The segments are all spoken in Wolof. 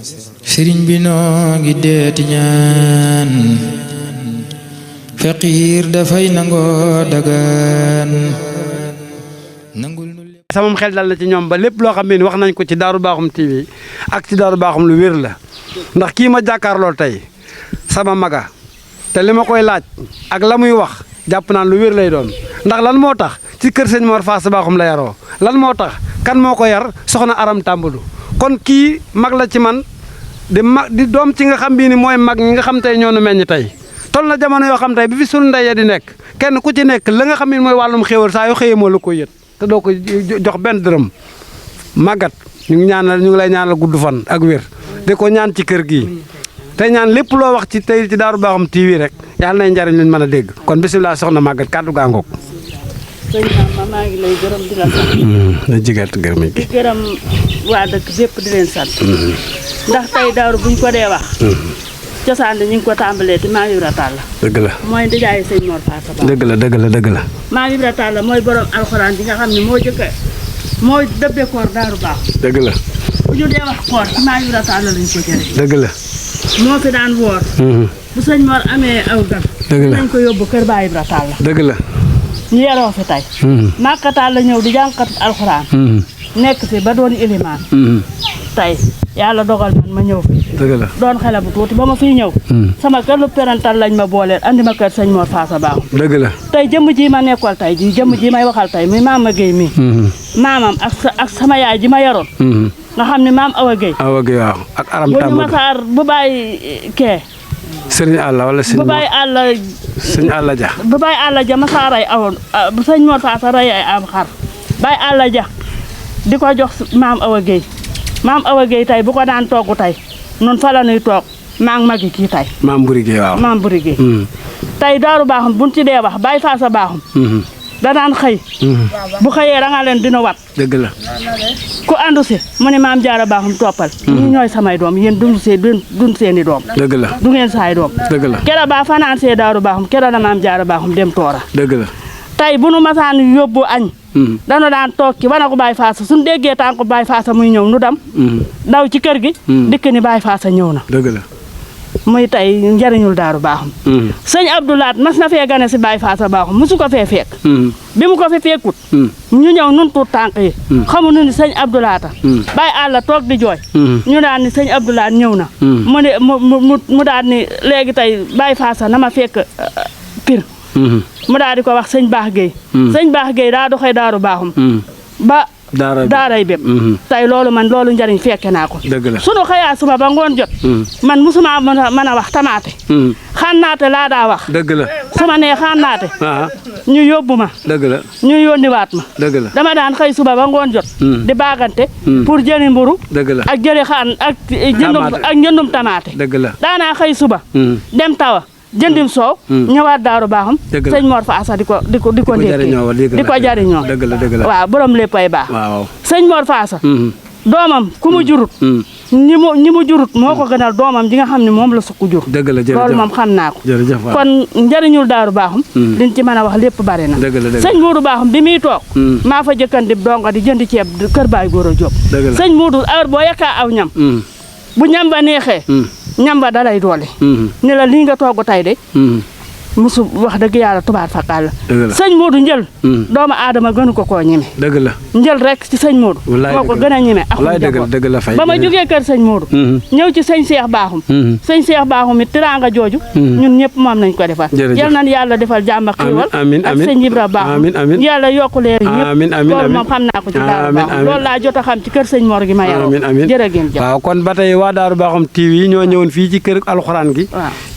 sëriñ bi noo ngi deeti ñaan faqiir dafay nangoo dagaan nangul nu sama xel dal na ci ñoom ba lépp loo xam ne wax nañ ko ci Darou Bakhoum TV ak ci Darou Bakhoum lu wér la ndax kii ma jàkkaarloo tey sama maga te li ma koy laaj ak la muy wax jàpp naan lu wér lay doon ndax lan moo tax ci kër sëñ Mor Faasa Bakhoum la yaroo lan moo tax kan moo ko yar soxna Aram Tambadou kon kii mag la ci man di doom ci nga xam bii ni mooy mag ñi nga xam tey ñoo nu meññ tey tol na jamono yoo xam tey bi fi sunu ndey di nekk kenn ku ci nekk la nga xam ne mooy wàllum xéewal saa yoo xëyee moo la koy yët te doo ko jox benn dërëm màggat ñu ngi lay ñaanal gudd fan ak wér di ko ñaan ci kër gii te ñaan lépp loo wax ci tey ci Darou Bakhoum TV rek yàlla nay njariñ lañ mën a dégg kon bisimilah soxna màggat kàddu gaa ngoog. sëñ Bamba maa ngi lay gërëm di la sant. na jigaat gërëm di gërëm waa dëkk bépp di leen sant. ndax tey Darou buñ ko dee wax. cosaan ñu ngi ko tàmbalee te Maam Ibra Talla. dëgg la mooy ndijaayu sëñ Mor Faasa Bakhoum. dëgg la. Maam Ibra Talla mooy borom alxuraan bi nga xam ne moo dëbbe koor Darou Bakhoum. dëgg la. bu ñu dee wax koor ci Maam Ibra Talla lañ ko jëlee. dëgg la. moo fi daan woor. bu sëñ Mor amee aw gan. dëgg la nañ ko yóbbu kër Baay Ibra Talla. dëgg la. ñu yaroo fi tey. Màkka Talla ñëw di jànkat alxuraan. nekk fi ba doon ilimaan. tey yàlla dogal man ma ñëw fi. dëgg la doon xale bu tuuti ba ma fiy ñëw. sama kër lu perantal lañ ma booleel andi ma kër sëñ Mor Faasa Bakhoum. dëgg la. tey jëmm ji ma nekkal tey jii jëmm ji may waxal tey muy maama Guèye mii. maamam ak sama yaay ji ma yoroon. nga xam ne maam Awa Guèye. Awa Guèye waaw ak Aram bu ñu Tambadou masaar bu bàyyi kee. sëriñ Alla wala sëriñ bu bàyyi àlla. sëriñ Alla ja. bu bàyyi àlla ja masaa rey awoon bu sëñ Mor Faasa rey ay am xar bàyyi àlla ja di ko jox maam Awa Guèye maam Awa Guèye tey bu ko daan togg tey nun fa la ñuy toog maa ngi magi kii tey. maam Buri Guèye waaw maam Buri Guèye. tey Darou Bakhoum buñ ci dee wax Baye Faasa Bakhoum. da daan xëy. bu xëyee da nga leen dina wat. dëgg la. ku àndu si mu ne maam Jaara Bakhoum toppal. ñii ñooy samay doom yéen duñ seeni doom. dëgg la. du ngeen saay doom. dëgg la. keroog ba fanaan see Darou Bakhoum keroog la maam Jaara Bakhoum dem toora. dëgg la. tey bu nu masaan yóbbu añ. danu daan toog ci wana ko Baye Faasa suñu déggee tànku Baye Faasa muy ñëw nu dem. daw ci kër gi. dikk ni Baye Faasa ñëw na. dëgg la. muy tey njëriñul Darou Bakhoum. sëñ Abdoulaat mas na fee gane si Baye Faasa Bakhoum mosu ko fee fekk. bi mu ko fi fekkut. ñu ñëw nun tuut tànk yi. xamuñu ni sëñ Abdoulaata. Baye àlla toog di jooy. ñu daan ni sëñ Abdoulaat ñëw na. mu ne mu daan ni léegi tey Baye Faasa na ma fekk pir. mu daal di ko wax sëñ Baax Guèye. sëñ Baax Guèye daa doxee Darou Bakhoum. ba daaray bépp. tey loolu njariñ fekke naa ko. dëgg la. sunu xëyaa suba ba ngoon jot. man musuma mën a wax tamaate. xànnaate laa daa wax. dëgg la. su ma nee xànnaate. ñu yóbbu ma. dëgg la. ñu yónniwaat ma. dëgg la. dama daan xëy suba ba ngoon jot. di baagante. pour jëni mburu. dëgg la. ak jëri ak njëndum tamaate. dëgg la. daanaa xëy suba. dem tawa. jëndim soow ñëwaat Darou Bakhoum sëñ Mor Faasa di ko ndékkee di ko jariñoo dëgg la waaw borom léppay baax waaw sëñ Mor Faasa doomam ku mu jurut ñi mu jurut moo ko gënal doomam ji nga xam ne moom la sukk jur dëgg la jërëjëf loolu moom xam naa ko jërëjëf waaw kon njëriñul Darou Bakhoum liñ ci mën a wax lépp bari na sëñ Moudou Bakhoum bi muy toog maa fa jëkkandi donga di jëndi ceeb kër Baay Góora Jóob sëñ Moudou heure boo yakkaa aw ñam bu ñam ba neexee ñamba dalay doole ni la lii nga togg tey de musu wax dëgg yàlla tubaar fakkaal la sëñ Modou njël doomu aadama gënu ko koo ñeme dëgg la njël rek ci sëñ Modou moo ko gën a ñeme ak dëgg la fay ba ma jógee kër sëñ Modou ñëw ci sëñ Cheikh Bakhoum sëñ Cheikh Bakhoum it teraanga jooju ñun ñëpp moom nañ ko defal yal nañ yàlla defal jàmm ak xiiwal ak sëñ Ibra Bakhoum yàlla yokku leer ñëpp loolu moom xam naa ko ci Darou Bakhoum loolu laa jot a xam ci kër sëñ Mor gi ma yaroo jërëgéen jëf waaw kon ba tey waa Darou Bakhoum TV ñoo ñëwoon fii ci kër alxuraan gi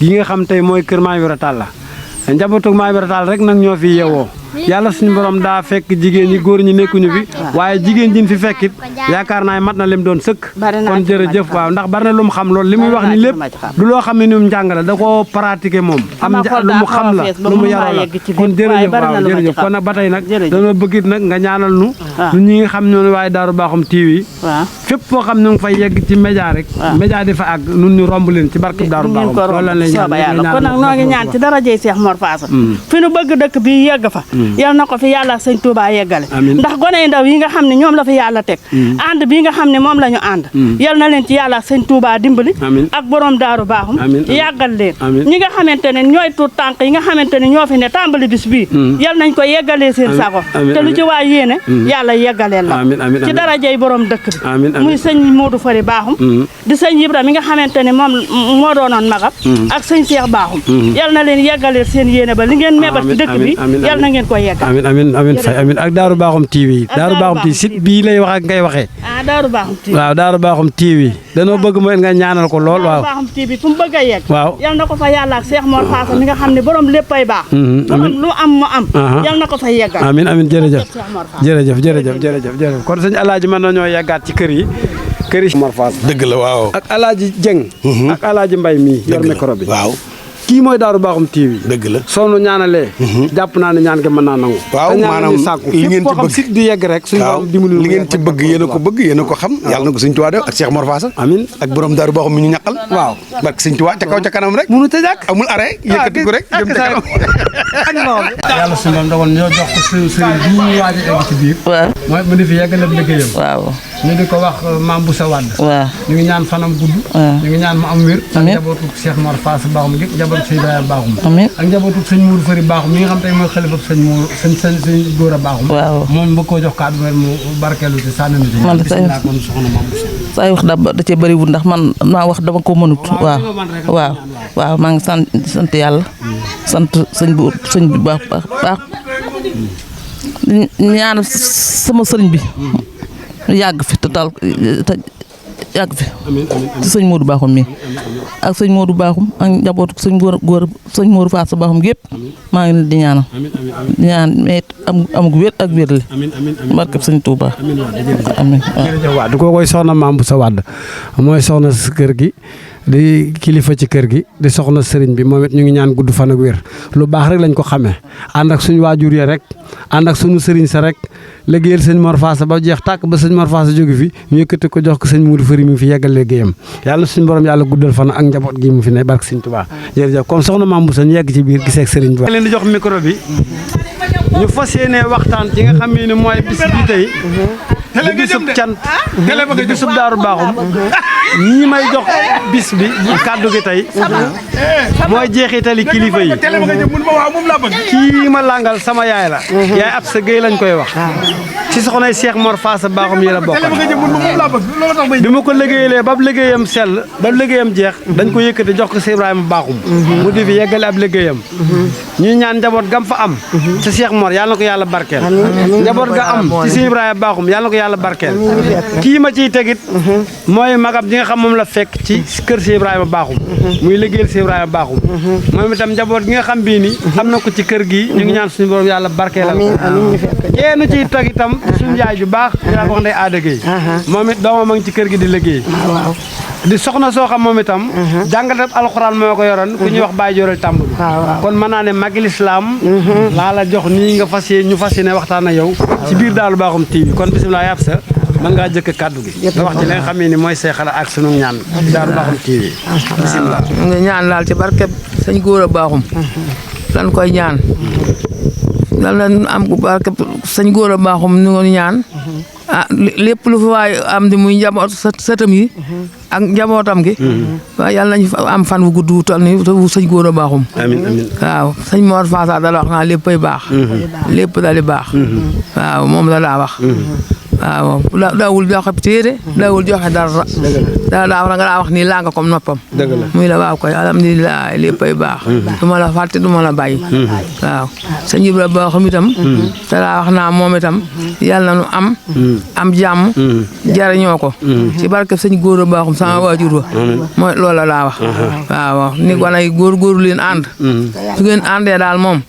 yi nga xam tey mooy kër Maam Ibra Talla njabootu Maam Ibra Talla rek nag ñoo fi yeewoo yàlla suñu borom daa fekk jigéen ñi góor ñi nekkuñu fi waaye jigéen jiñ fi fekkit yaakaar naa mat na lim doon sëkk kon jërëjëf waaw ndax bari na lu mu xam loolu li muy wax ni lépp du loo xam ne ni mu njàng la da koo pratiquer moom am lu mu xam la lu mu yaroo la kon jërëjëf waaw jërëjëf kon nag ba tey nag dañoo bëggit nag nga ñaanal nu ñi nga xam ñoonu waaye Darou Bakhoum TV fépp foo xam ñu ngi fay yegg ci média rek média di fa àgg nun ñu romb leen ci barke Darou Bakhoum loolu la lay ñaan kon nag noo ngi ñaan ci darajey Cheikh Mor Faasa fi nu bëgg dëkk bi yegg fa yal na ko fi yàlla sëñ Touba yeggale ndax gone yu ndaw yi nga xam ne ñoom la fi yàlla teg ànd bii nga xam ne moom la ñu ànd yal na leen ci yàlla sëñ Touba dimbali ak borom daaru baaxum yàggal leen ñi nga xamante ne ñooy tuut tànk yi nga xamante ne ñoo fi ne tàmbali bis bii yal nañ ko yeggalee seen sago te lu ci waa yéene yàlla yeggaleel la ci darajey borom dëkk bi muy sëñ Modou Fari baaxum di sëñ Ibra mi nga xamante ne moom moo doonoon magam ak sëñ Cheikh baaxum yal na leen yeggaleel seen yéene ba li ngeen meebat ci dëkk bi yal na ngeen ko yeggal amiin fay amiin ak Daaru Baaxum TV Daaru Baaxum TV site bii lay wax ak ngay waxee Daaru Baaxum TV waaw Daaru Baaxum TV danoo bëgg mooy nga ñaanal ko lool waaw Daaru Baaxum TV fu mu bëgg a yegg waaw yal na ko fa yàlla ak Cheikh Mor Faasa mi nga xam ne borom léppay baax borom lu am mu am yal na ko fa yeggal amiin jërëjëf kon sëñ Alaaji mën nañoo yeggaat ci kër yi Mor Faasa dëgg la waaw ak Alaaji Jeng ak Alaaji Mbay mii yor micro bi waaw kii mooy Daaru Baaxum TV dëgg la soo nu ñaanalee jàpp naa ne ñaan nga mën naa nangu waaw maanaam li ngeen ci bëgg sit di yegg rek suñu borom dimbali li ngeen ci bëgg yéen a ko bëgg yéen a ko xam yàlla na ko sëñ Tuubaa def ak Cheikh Mor Faasa amiin ak borom Daaru Baaxum mi ñu ñaqal waaw barke sëñ Tuubaa ca kaw ca kanam rek mënu ta jàkk amul arrêt yëkkati ko rek jëm ca kanam yàlla suñu borom dogal ñoo jox ko sëriñ bi ñu waaj a egg ci biir mooy mu di fi yeggal liggéeyam waaw ñu di ko wax Mame Boussa Wade waaw ñu ngi ñaan fanam gudd ñu ngi ñaan mu am wér ak njabootu Cheikh Mor Faasa Baaxum gi njabootu sëñ Ibrahima Baaxum amiin ak njabootu sëñ Mourou Fari Baaxum mi nga xam tey mooy xalifa sëñ Góora Baaxum waaw moom bëgg koo jox kàddu mu barkeelu ci sànni na ci man bismillah kon soxna Mame Boussa say wax da cee bëriwul ndax man maa wax dama ko mënut waaw maa ngi sant yàlla sant sëñ bi baax ñaanal sama sëriñ bi yàgg fi te yàgg fi ci sëñ Modou Baaxum mi ak sëñ Modou Baaxum ak njabootu sëñ sëñ Modou Faasa Baaxum gi yëpp maa ngi leen di ñaanal di ñaan mais amug wér ak wér li barkeb sëñ Touba amiin waaw du ko koy soxna Mame Boussa Wade mooy soxna si kër gi di kilifa ci kër gi di soxna sëriñ bi moom it ñu ngi ñaan gudd fan ak wér lu baax rek lañ ko xamee ànd ak suñu waajur ya rek ànd ak suñu sëriñ sa rek liggéeyal sëñ Mor Faasa ba jeex tàkk ba sëñ Mor Faasa jóge fi ñu yëkkati ko jox ko sëñ Moudou Fari mi fi yeggal liggéeyam yàlla suñu borom yàlla guddal fan ak njaboot gi mu fi ne barke sëñ Tuubaa jërëjëf comme soxna Mame Boussa ñu yegg ci biir gisee ak sëriñ bi leen di jox micro bi ñu fas yéene waxtaan ci nga xam ne mooy bis bi tey di bisub cant di bisub Daaru Baaxum ñii may jox bis bi kàddu gi tey mooy jeexitali kilifa yi kii ma langal sama yaay la yaay ab sa géy lañ koy wax ci soxnay Cheikh Mor Faasa Baaxum yi la bokkal bi ma ko liggéeyalee ba liggéeyam sell ba liggéeyam jeex dañ ko yëkkati jox ko si Ibrahima Baaxum mu di fi yeggale ab liggéeyam ñuy ñaan njaboot gam fa am ci Cheikh Mor yàlla na ko yàlla barkeel njaboot ga am ci si Ibrahima Baaxum yàlla na ko yàlla barkeel kii ma ciy tegit mooy magam ji nga xam moom la fekk ci kër si Ibrahima Baaxum muy liggéeyal si Ibrahima Baaxum moom itam njaboot gi nga xam bii ni am na ko ci kër gi ñu ngi ñaan suñu borom yàlla barkeelal yeenu ciy teg itam suñu yaay ju baax ñu la ko wax ndey aada Gueye moom it doomam a ngi ci kër gi di liggéey di soxna soo xam moom itam jàngatab alxuraan moo ko yoroon ku ñuy wax Baye Joral Tambul kon mën naa ne magi lislaam laa la jox nii nga ñu fas yéene waxtaan ak yow ci biir Daaru Baaxum TV kon bisimilah yàpp sa mën ngaa jëkk kàddu gi nga wax ci li nga xam ne ni mooy say xalaat ak sunu ñaan Daaru Baaxum TV bisimilah nga ñaan laal ci barkeb sëñ Góora Baaxum lan koy ñaan dal na am ku barkeb sëñ Góora Baaxum ñu ngi ñaan lépp lu fi waay am di muy njaboot sëtam yi ak njabootam gi waaw yàlla nañu am fan wu gudd wu toll ni wu sëñ Góora Baaxum waaw sëñ Mor Faasa dala wax naa léppay baax lépp dali baax waaw moom la daa wax waaw daawul joxe téere daawul joxe dara daa nga daa wax nii laa nga comme noppam muy la waaw koy alhamdulilah léppay baax du ma la fàtte du ma la bàyyi waaw sëñ Ibra Baaxum itam te daa wax naa moom itam yàlla na nu am jàmm jariñoo ko ci barke sëñ Góora Baaxum sama waajur wa mooy loola laa wax waaw ni ko nay góor leen ànd su ngeen àndee daal moom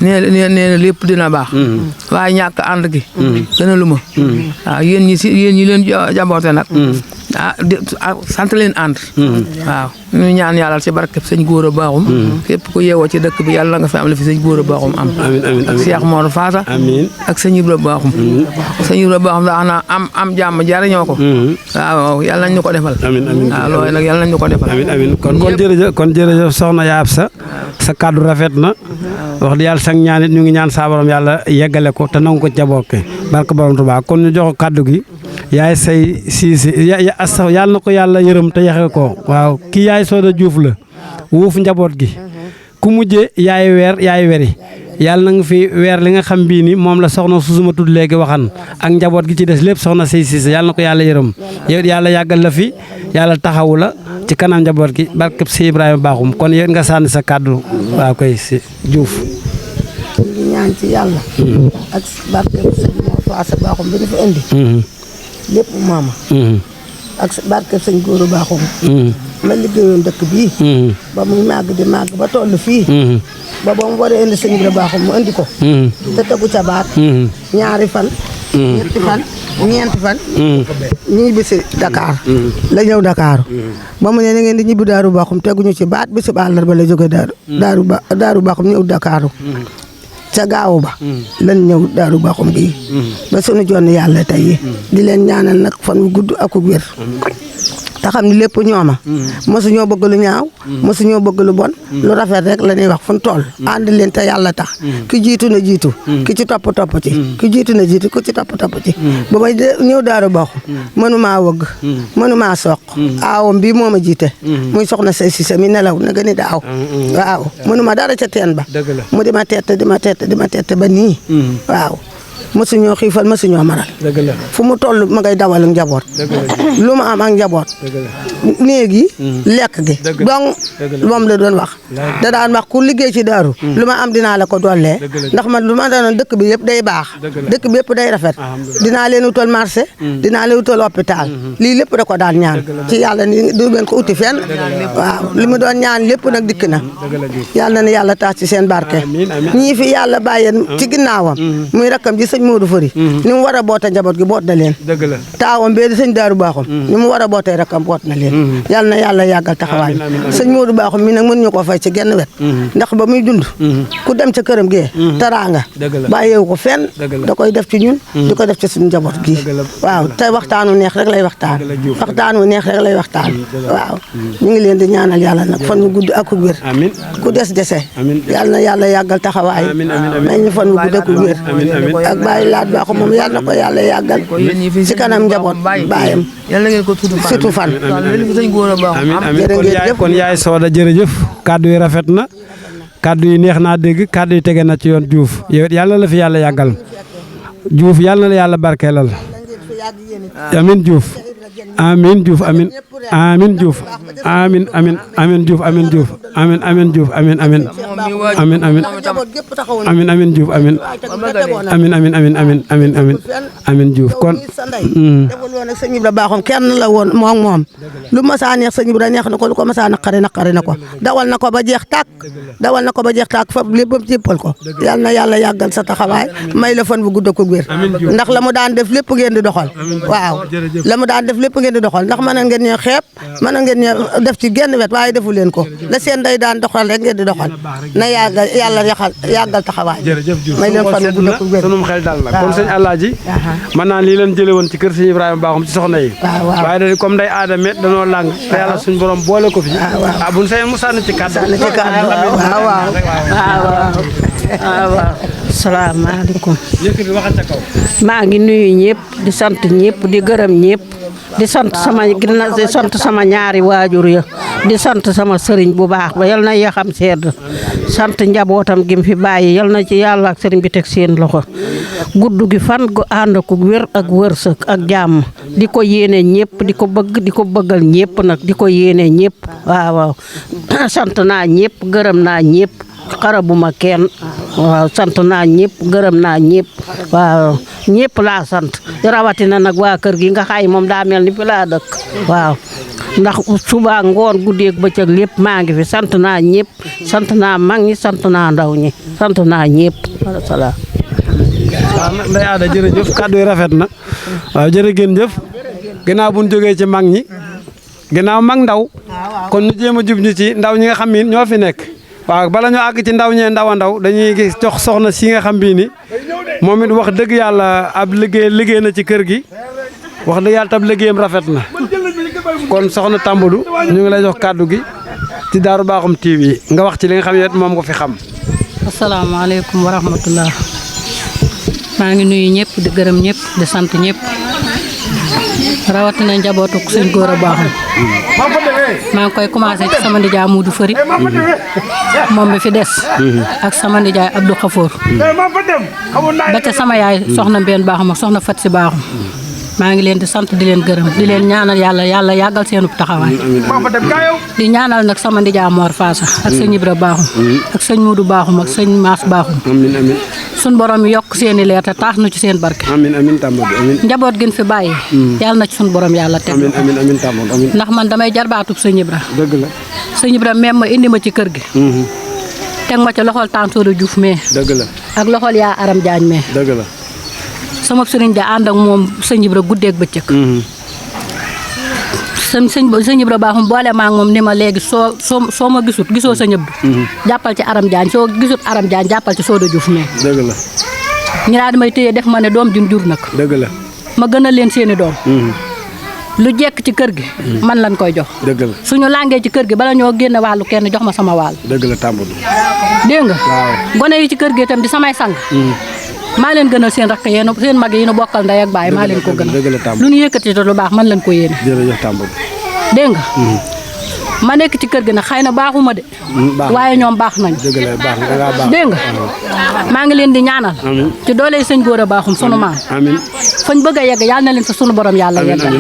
nee na lépp dina baax waaye ñàkk ànd gi gëna lu ma waaw yéen ñi leen jaboote nag sant leen ànd waaw ñu ñaan yàlla ci barkeb sëñ Góora Baaxum képp ku yeewoo ci dëkk bi yàlla nga fi am la fi sëñ Góora Baaxum am ak Cheikh Mor Faasa ak sëñ Ibra Baaxum sëñ Ibra Baaxum daa xanaa am jàmm jariñoo ko waaw yàlla nañ ñu ko defal waaw loolu nag yàlla nañ ñu ko defal kon jërëjëf soxna Yaab sa kàddu rafet na wax di yàlla sang ñaan it ñu ngi ñaan saa borom yàlla yeggale ko te nangu ko jaboot ke barke borom Tuubaa kon ñu jox ko kàddu gi yaay say siisi yàlla na ko yàlla yërëm te yexe ko waaw kii yaay Soda Diouf la wuuf njaboot gi ku mujje yaay weer yaay weri yàlla na nga fi weer li nga xam bii ni moom la soxna susuma tudd léegi waxan ak njaboot gi ci des lépp soxna say siise yàlla na ko yàlla yërëm yow yàlla yàggal la fi yàlla taxawu la ci kanam njaboot gi barkeb si Ibrahima Bakhoum kon yow nga sànni sa kàddu waaw koy si Diouf ngi ñaan ci yàlla ak barkeb sëñ Mor Faasa Bakhoum bi ñu fi indi lépp maama ak barkeb sëñ Góora Bakhoum ma liggéeyoon dëkk bii ba muy màgg di màgg ba toll fii ba mu waree indi sëñ Góora Bakhoum mu indi ko te tegu ca baat ñaari fan ñetti fan ñeenti fan ñibbi si Dakar la ñëw Dakar ba mu ne na ngeen di ñibbi Daaru Bakhoum teguñu ci baat bi si àllarba la jóge Daaru Bakhoum ñëw Dakar ca gaaw ba lan ñëw Daaru Bakhoum gi ba sunu jonn yàlla tey di leen ñaanal nag fan wu gudd ak wér te xam ne lépp ñooma mosu ñoo bëgg lu ñaaw mosu ñoo bëgg lu bon lu rafet rek la ñuy wax fu ñu toll ànd leen te yàlla tax ki jiitu na jiitu ki ci topp ci ki jiitu na jiitu ku ci topp ci ba may ñëw Daaru Bakhoum mënumaa wëgg mënumaa soq aawam bii moo ma jiite muy soxna say si mi nelaw na gën a daaw waaw mënuma dara ca teen ba mu di ma tette ba nii waaw mësuñoo xiifal mësuñoo maral fu mu toll ma ngay dawal njaboot lu ma am ak njaboot néeg yi lekk gi donc moom la doon wax da daan wax ku liggéey ci daaru lu ma am dinaa la ko dollee ndax man lu ma danoon dëkk bi yëpp day baax dëkk bi yëpp day rafet dinaa leen wutal marché dinaa leen wutal hôpital lii lépp da ko daan ñaan ci yàlla ni du ngeen ko uti fenn waaw li mu doon ñaan lépp nag dikk na yàlla na yàlla tax ci seen barke ñii fi yàlla bàyyeen ci ginnaawam muy rakkam ji sëñ Modou Fari ni mu war a boota njaboot gi boot na leen taawam bee di sëñ Daaru Bakhoum ni mu war a bootee rakkam boot na leen yàlla na yàlla yàggal taxawaay sëñ Modou Bakhoum mi nag mën ñu ko fay ci genn wet ndax ba muy dund ku dem ca këram gee taraanga bàyyeewu ko fenn da koy def ci ñun di ko def ci suñu njaboot gi waaw te waxtaanu neex rek lay waxtaan waaw ñu ngi leen di ñaanal yàlla nag fan wu gudd ak ku wér ku des dese yàlla na yàlla yàggal taxawaay may ñu fan wu gudd ak ku wér ak bàyyi laat Bakhoum moom yàlla na ko yàlla yàggal ci kanam njaboot baayam surtout fan amiin kon yaay Soda jërëjëf kàddu yi rafet na kàddu yi neex naa dégg kàddu yi tege na ci yoon Diouf yow yàlla la fi yàlla yàggal Diouf yàlla na la yàlla barkeelal amiin Diouf amiin Diouf amiin Diouf amiin Diouf amiin Diouf amiin Diouf amiin Diouf amiin Diouf kon deful woon ak sëñ Ibra Bakhoum kenn la woon moom lu ma saa neex sëñ Ibra neex na ko lu ko ma saa naqari na ko dawal na ko ba jeex tàkk fa lépp jéppal ko yal na yàlla yàggal sa taxawaay may la fan bu gudd ko wér ndax la mu daan def lépp ngeen di doxal waaw la mu daan def lépp ngeen di doxal ndax mën ngeen ñoo xeeb mën ngeen ñoo def ci genn wet waaye defu leen ko la seen day daan doxal rek ngeen di doxal na yàlla yàggal taxawaay may leen fan bu gudd ko wér sunum xel dal na kon sëñ Alaaji man naa lii leen jële woon ci kër sëñ Ibrahima Bakhoum ci soxna yi waaye da comme day aadame danoo làng te yàlla suñ borom boole ko fi buñ seen mu sànni ci kàddu waaw salaamaaleykum yëkkati waxal ca kaw maa ngi nuyu ñëpp di sant ñëpp di gërëm ñëpp di sant sama ñaari waajur ya di sant sama sëriñ bu baax ba yal na yaxam sedd sant njabootam gi mu fi bàyyi yal na ci yàlla ak sëriñ bi teg seen loxo gudd gi fan gu ànd ko wér ak wërsëg ak jàmm di ko yéene ñëpp di ko bëgg di ko bëggal ñëpp nag di ko yéene ñëpp waaw sant naa ñëpp gërëm naa ñëpp xarabuma kenn waaw sant naa ñëpp gërëm naa ñëpp waaw ñëpp laa sant rawatina nag waa kër gi nga xay moom daa mel ni fi laa dëkk waaw ndax suba ngoon guddeeg bëccëg lépp maa ngi fi sant naa ñëpp sant naa mag ñi sant naa ndaw ñi sant naa ñëpp salaam. waaw Ndeye Ada jërëjëf kàddu yi rafet na waaw jërëgeen jëf ginnaaw bu ñu jógee ci mag ñi ginnaaw mag ndaw kon ñu jéem a jub ñu ci ndaw ñi nga xam ni ñoo fi nekk. waaw bala ñu àgg ci ndaw ñee ndaw a ndaw dañuy gis jox soxna si nga xam bii ni moom it wax dëgg yàlla ab liggéey na ci kër gi wax dëgg yàlla tab liggéeyam rafet na kon soxna Tambadou ñu ngi lay jox kàddu gi ci Darou Bakhoum TV nga wax ci li nga xam ne moom nga fi xam. asalaamaaleykum wa rahmatullah maa ngi nuyu ñëpp di gërëm ñëpp di sant ñëpp rawatina njabootu sëñ Gora Bakhoum maa ngi koy commencé ci sama nijaay Muudu Fari moom mi fi des ak sama nijaay Abdou Khafour ba ca sama yaay soxna Mbène Bakhoum ak soxna Fat Si Bakhoum maa ngi leen di sant di leen gërëm di leen ñaanal yàlla yàggal seenu taxawaay di ñaanal nag sama nijaay Mor Faasa ak sëñ Ibra Bakhoum ak sëñ Muudu Bakhoum ak sëñ Maas Bakhoum sun borom yokk seeni leer te taax nu ci seen barke njaboot gën fi bàyyi yàlla na ci sun borom yàlla teg ndax man damay jarbaatub sëñ Ibra dëgg la sëñ Ibra même ma indi ma ci kër gi teg ma ca loxol Tantoora Diouf mais dëgg la ak loxol yaa Aram Jaañ mais dëgg la sama sëriñ ja ànd ak moom sëñ Ibra guddeeg bëccëg sëñ Ibra Bakhoum boole maa ngi moom ni ma léegi soo ma gisoo sa ñëbb jàppal ci Aram Jaañ soo gisut Aram Jaañ jàppal ci Sooda Diouf mais dëgg la ñu daal di may téye def ma ne doom jun jur nag dëgg la ma gën a leen seeni doom lu jekk ci kër gi man lañ koy jox dëgg la suñu làngee ci kër gi bala ñoo génne wàllu kenn jox ma sama wàll dëgg la Tambadou dégg nga gone yi ci kër gi itam di samay sang maa leen gënal seen rakk yéen seen mag yi nu bokkal ndey ak baay maa leen ko gënal lu ñu yëkkati te lu baax man leen ko yéene jërëjëf Tambadou dégg nga ma nekk ci kër gi nag xëy na baaxuma de waaye ñoom baax nañ dégg nga maa ngi leen di ñaanal ci doole sëñ Gora Bakhoum sunu maam fañ bëgg a yegg yàlla na leen fa sunu borom yàlla yeggal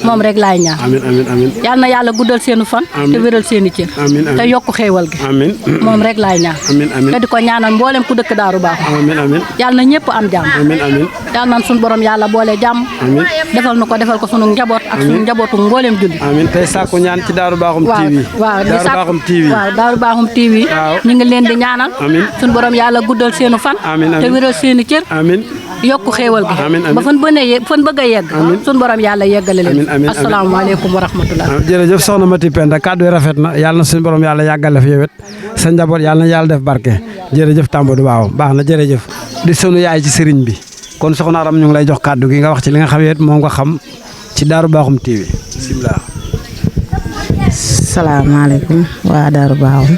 moom rek laay ñaan yàlla na yàlla guddal seenu fan te wéral seeni cër te yokk xéewal gi moom rek laay ñaan te di ko ñaanal mboolem ku dëkk Daaru Bakhoum yàlla na ñëpp am jàmm yàlla na sunu borom yàlla boole jàmm defal nu ko defal ko sunu njaboot ak sunu njabootu mboolem julli tey sàkku ñaan ci Daaru Bakhoum waaw Daaru Bakhoum TV waaw Daaru Bakhoum TV ñu ngi leen di ñaanal sunu borom yàlla guddal seenu fan te wéral seeni cër yokku xéewal gi ba fan bëgg a yegg sunu borom yàlla yeggale leen asalaamaaleykum wa rahmatullah jërëjëf soxna Mati Penda kàddu yi rafet na yàlla na suñu borom yàlla yàggale fi yowet sa njaboot yàlla na yàlla def barke jërëjëf Tambadou waaw baax na jërëjëf di sunu yaay ci sëriñ bi kon soxna Aram ñu ngi lay jox kàddu gi nga wax ci li nga xam yet moom nga xam ci Daaru Bakhoum TV bismillah salaamaaleykum waa Daaru Bakhoum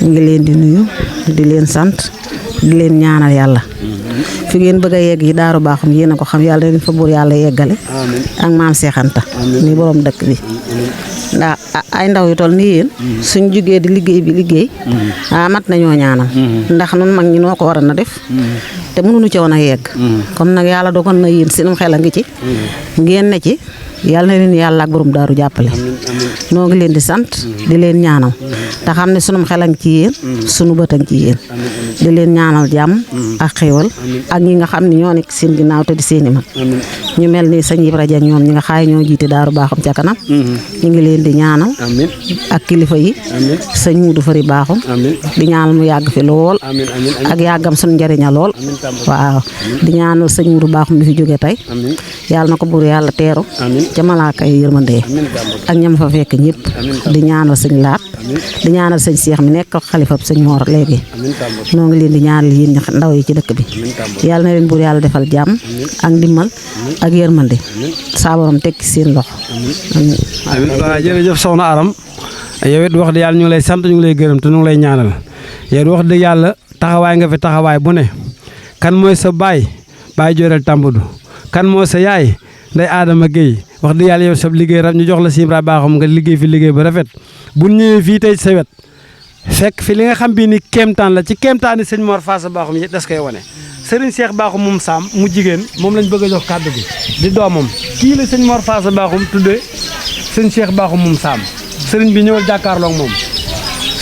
ñu ngi leen di nuyu di leen sant di leen ñaanal yàlla fi ngeen bëgg a yegg yi Daaru Bakhoum yéen a ko xam yàlla leen fa buur yàlla yeggale ak maam Seex Anta ni borom dëkk bi ndax ay ndaw yu toll ni yéen suñ jugee di liggéey mat nañoo ñaanal ndax nun mag ñi noo ko war a na def te mënuñu ci woon a yegg comme nag yàlla dogal na yéen seenum xel a ngi ci ngeen ne ci yàlla na leen yàlla ak borom daaru jàppale noo ngi leen di sant di leen ñaanal te xam ne sunum xel a ngi ci yéen sunu bët a ngi ci yéen di leen ñaanal jàmm ak xéewal ak ñi nga xam ne ñoo nekk seen ginnaaw te di seeni mag ñu mel ni sëñ Ibra Jeng ñoom ñi nga xaay ñoo jiite Daaru Bakhoum ca kanam ñu ngi leen di ñaanal ak kilifa yi sëñ Muudu Fari Bakhoum di ñaanal mu yàgg fi lool ak yàggam suñu njëriña lool waaw di ñaanal sëñ Muudu Bakhoum bi fi jóge tey yàlla na ko buur yàlla teeru ca malaaka yi yërmande ak ñam fa fekk ñëpp di ñaanal sëñ Laat di ñaanal sëñ Seex mi nekk xalifa sëñ Mor léegi noo ngi leen di ñaanal yéen ndaw yi ci dëkk bi yàlla na leen buur yàlla defal jàmm ak ndimbal ak yërmande saa borom tekki seen loxo amiin waaw jërëjëf soxna Aram yow it wax dëgg yàlla ñu ngi lay sant ñu ngi lay gërëm te ñu ngi lay ñaanal yow it wax dëgg yàlla taxawaay nga fi taxawaay bu ne kan mooy sa baay Jorel Tambadou kan mooy sa yaay Ndey Adama Guèye wax dëgg yàlla yow sa liggéey raf ñu jox la Ibra Bakhoum nga liggéey fi liggéey ba rafet bu ñëwee fii tey sa wet fekk fi li nga xam bii ni kéemtaan la ci kéemtaan yi sëñ Mor Faasa Bakhoum yi das koy wane Serigne Cheikh Bakhoum moom Saam mu jigéen moom lañ bëgg a jox kàddu gi di doomam kii la sëñ Mor Faasa Bakhoum tuddee sëñ Cheikh Bakhoum moom Saam sëriñ bi ñëwal jàkkaarloo ak moom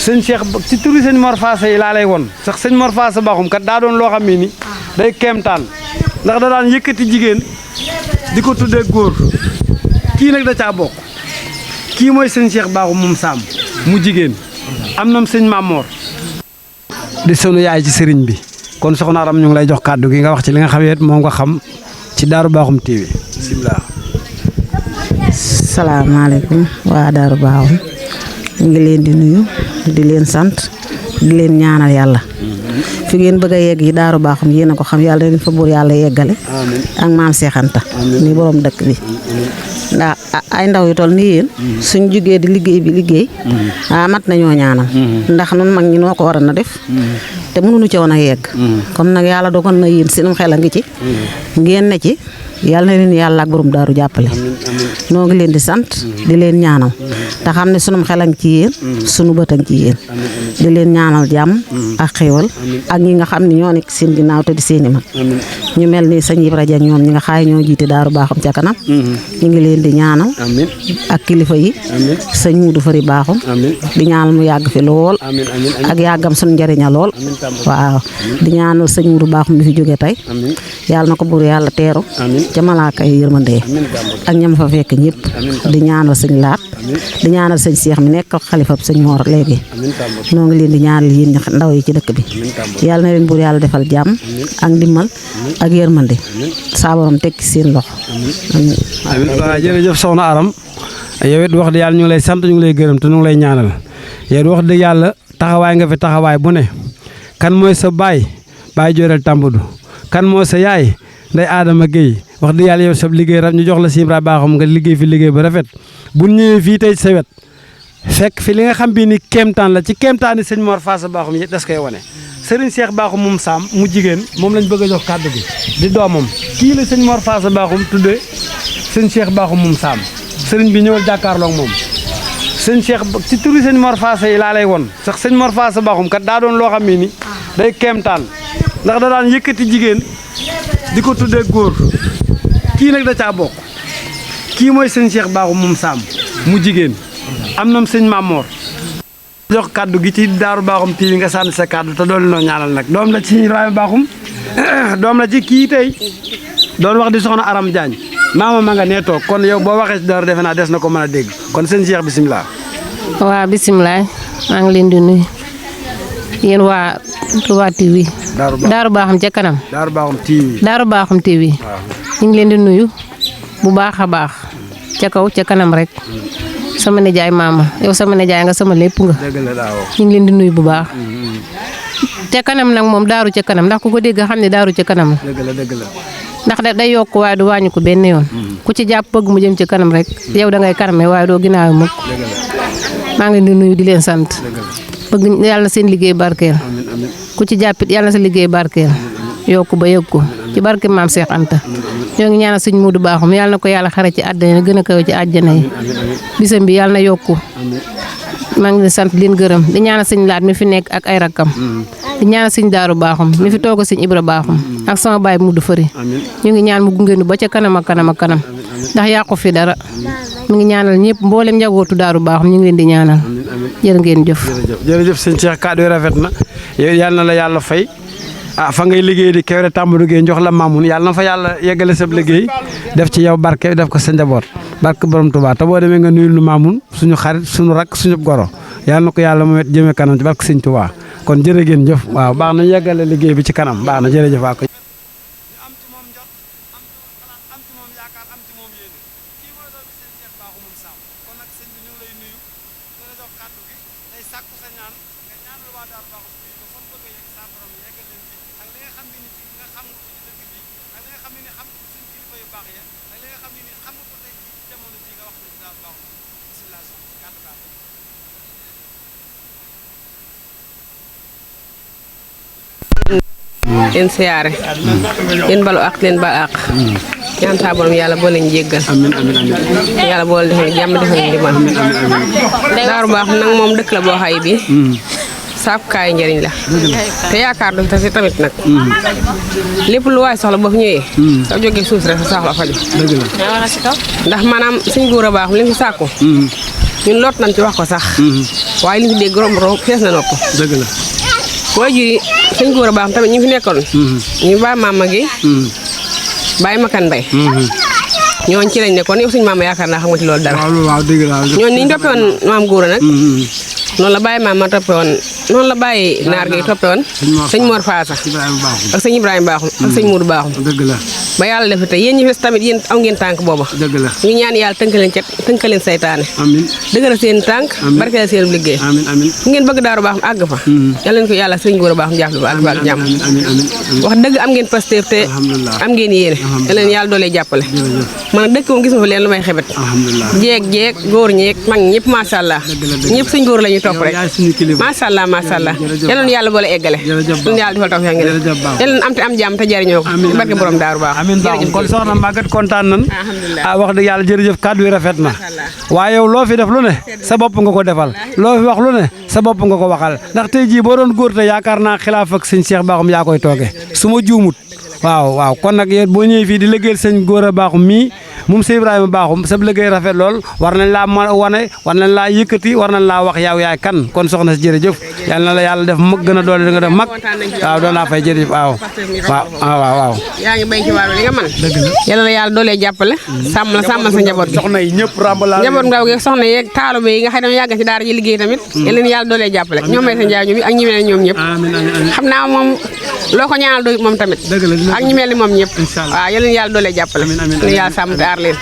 sëñ Cheikh ci turi sëñ Mor Faasa yi laa lay won sax sëñ Mor Faasa Bakhoum kat daa doon loo xam ne ni day kéemtaan ndax da daan yëkkati jigéen di ko tuddee góor kii nag da caa bokk kii mooy sëñ Cheikh Bakhoum moom Saam mu jigéen am nam sëñ Mamor di sunu yaay ci sëriñ bi kon soxna Aram ñu ngi lay jox kàddu gi nga wax ci li nga xam ne moom nga xam ci Daaru Bakhoum TV bismillah salaamaaleykum waa Daaru Bakhoum ñu ngi leen di nuyu di leen sant di leen ñaanal yàlla fi ngeen bëgg a yegg yi Daaru Bakhoum yéen a ko xam yàlla leen fa buur yàlla yeggale ak maam Seex Anta ni borom dëkk bi ndax ay ndaw yu toll nii yéen suñ jugee di liggéey bi liggéey mat nañoo ñaanal ndax nun mag ñi noo ko war a na def te mënuñu ci woon a yegg comme nag yàlla dogal na yéen seenum xel a ngi ci ngeen ne ci yàlla na leen yàlla ak borom daaru jàppale noo ngi leen di sant di leen ñaanal te xam ne sunum xel a ngi ci yéen sunu bët a ngi ci yéen di leen ñaanal jàmm ak xéewal ak ñi nga xam ne ñoo nekk seen ginnaaw te di seeni mag ñu mel ni sëñ Ibra Dieng ñoom ñi nga xaay ñoo jiite daaru baaxum ca kanam ñu ngi leen di ñaanal ak kilifa yi sëñ Muudu Fari baaxum di ñaanal mu yàgg fi lool ak yàggam suñu njëriña lool waaw di ñaanal sëñ Muudu baaxum bi fi jóge tey yàlla na ko buur yàlla teeru ca malaaka yi yërmande ak ñam fa fekk ñëpp di ñaanal sëñ Laat di ñaanal sëñ Seex mi nekk xalifa sëñ Moor léegi noo ngi leen di ñaanal yéen ndaw yi ci dëkk bi yàlla na leen buur yàlla defal jàmm ak ndimbal ak yërmande saa borom tekki seen loxo amiin waaw jërëjëf soxna Aram yow it wax dëgg yàlla ñu ngi lay sant ñu ngi lay gërëm te ñu ngi lay ñaanal yow it wax dëgg yàlla taxawaay nga fi taxawaay bu ne kan mooy sa baay Jooreel Tambadou kan mooy sa yaay Ndey Adama Guèye wax dëgg yàlla yow sa liggéey raf ñu jox la Ibra baaxum nga liggéey fi liggéey ba rafet bu ñëwee fii tey sa wet fekk fi li nga xam bii ni kéemtaan la ci kéemtaan yi sëñ Mor Faasa baaxum yi das koy wane Serigne Cheikh baaxum moom saam mu jigéen moom lañ bëgg a jox kàddu gi di doomam kii la sëñ Mor Faasa baaxum tuddee sëñ Cheikh baaxum moom saam sëriñ bi ñëwal jàkkaarloo ak moom sëñ Cheikh ci turi sëñ Mor Faasa yi laa lay won sax sëñ Mor Faasa baaxum kat daa doon loo xam ne ni day kéemtaan ndax da daan yëkkati jigéen di ko tuddee góor kii nag da caa bokk kii mooy sëñ Cheikh baaxum moom saam mu jigéen am nam sëñ Mamor jox kàddu gi ci daaru baaxum TV nga sànni sa kàddu te doolu noo ñaanal nag doom la ci Ibrahima baaxum doom la ci kii tey doon wax di soxna Aram Diagne maama ma nga nee toog kon yow boo waxee ci daaru defe naa des na ko mën a dégg kon sëñ Cheikh bisimilah. waaw bisimilah maa ngi leen di nuyu yéen waa Touba TV. daaru baaxum ca kanam. daaru baaxum TV. daaru baaxum TV. ñu ngi leen di nuyu bu baax a baax ca kaw ca kanam rek. sama nijaay maama yow sama nijaay nga sama lépp nga. dëgg la daaw ñu ngi leen di nuyu bu baax. ca kanam nag moom daaru ca kanam ndax ku ko dégg xam ne daaru ca kanam la. dëgg la dëgg la. ndax day yokk waaye du wàññi ko benn yoon. ku ci jàpp bëgg mu jëm ci kanam rek yow da ngay kaname waaye doo ginnaaw mukk. maa ngi leen di nuyu di leen sant. bëgg yàlla na seen liggéey barkeel. ku ci jàppit yàlla na sa liggéey barkeel. yokku ba yëg ko ci barke maam Cheikh Anta. ñoo ngi ñaanal sëñ Muudu baaxum yàlla na ko yàlla xare ci àddina gën a kawe ci àjjana yi. bisam bi yàlla na yokku. maa ngi leen sant di leen gërëm di ñaanal sëñ Laat mi fi nekk ak ay rakkam. di ñaanal sëñ Daaru baaxum mi fi toog sëñ Ibra baaxum ak sama baay Muudu Fari. ñu ngi ñaan mu gunge nu ba ca kanam ak kanam ak kanam ndax yàqu fi dara. mu ngi ñaanal ñëpp mboolem njabootu Daaru baaxum ñu ngi leen di ñaanal. jërë ngeen jëf. jërëjëf sëñ Cheikh kàddu yi rafet na yow yàlla na la yàlla fay. fa ngay liggéey di Kewre Tambadou Gueye jox la Mamoun yàlla na fa yàlla yeggale sab liggéey def ci yow barke def ko sa njaboot barke borom Touba te boo demee nga nuyul nu Mamoun suñu xarit suñu rak suñu goro yàlla na ko yàlla mu wet jëmee kanam ci barke sëñ Touba kon jërë ngeen jëf waaw baax na yeggale liggéey bi ci kanam baax na jërëjëf waa ko leen siyaare leen balu ak leen bal ak ñaan saa borom yàlla boo leen jéggal yàlla boo leen defal jàmm defal ndimbal daaru baaxum nag moom dëkk la boo xay bi saakukaay njëriñ la te yaakaar du tasi tamit nag lépp lu waay soxla boo fi ñëwee soo jógee suuf rek sa soxla faju ndax maanaam suñ góor a baaxum li fi sàkku ñun loot nañ ci wax ko sax waaye li fi dégg romb fees na nopp boo ji sëñ góor a baax tamit ñu fi nekkoon ñu bàyyi maama gi bàyyi makan mbay ñooñ ci lañ nekkoon yow suñu maama yaakaar naa xam nga ci loolu dara ñooñ ni ñu toppee woon maam góor a nag noonu la bàyyi maama toppee woon noonu la bàyyi naar gi toppee woon sëñ Mor Faasa ak sëñ Ibrahima baaxum ak sëñ Muudu baaxum ba yàlla def te yéen ñi fes tamit yéen aw ngeen tànk booba dëgg la ñu ñaan yàlla tënk leen saytaane amiin dëgëral seen tànk barkeel seen liggéey amiin amiin fu ngeen bëgg daaru baaxum àgg fa yàlla leen ko yàlla sëriñ góor a baaxum jàpp ba àgg fa ak jàmm wax dëgg am ngeen pasteur te am ngeen yéene yàlla leen yàlla doolee jàppale man dëkk moom gisuma fa leen lu may xebet jeeg góor ñeeg mag ñëpp macha allah ñëpp sëñ góor la ñuy topp rek macha allah yàlla leen yàlla boole eggale leen yàlla defal taw fi ngeen yàlla leen am te am jàmm te jariñoo ko barke borom daaru baax amiin baaxum kon soxna Maguette kontaan nan wax dëgg yàlla jërëjëf kàddu yi rafet na waaye yow loo fi def lu ne sa bopp nga ko defal loo fi wax lu ne sa bopp nga ko waxal ndax tey jii boo doon góor te yaakaar naa xilaaf ak sëñ Cheikh Bakhoum yaa koy tooge su ma juumut waaw kon nag yéen boo ñëwee fii di liggéeyal sëñ Gora Bakhoum mii moom sëñ Ibrahima Bakhoum sa liggéey rafet lool war nañ laa wane war nañ laa yëkkati war nañ laa wax yaw yaay kan kon soxna si jërëjëf yal na la yàlla def mag gën a doole nga def mag waaw doon laa fay jërëjëf waaw yaa ngi béy ci wàllu li nga mën yàlla la yàlla doolee jàppale sàmmal sa njaboot gi soxna yi ñëpp rambala njaboot ngaw gi soxna yeeg taalibe yi nga xam ne yàgg ci daara ji liggéey tamit yàlla leen yàlla doolee jàppale ñoom may sa njaay ñoom ak ñi mel ne ñoom ñëpp xam naa moom loo ko ñaanal doy moom tamit ak ñi mel ni moom ñëpp waaw yàlla leen yàlla doolee jàppale yàlla sàmm te aar leen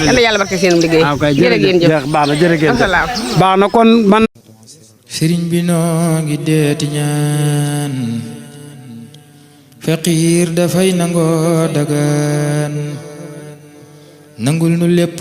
yàlla yàlla barke seen liggéey jërëjëf baax na kon man sëriñ bi noo ngi deeti ñaan faqiir dafay nangoo dagaan nangul nu lépp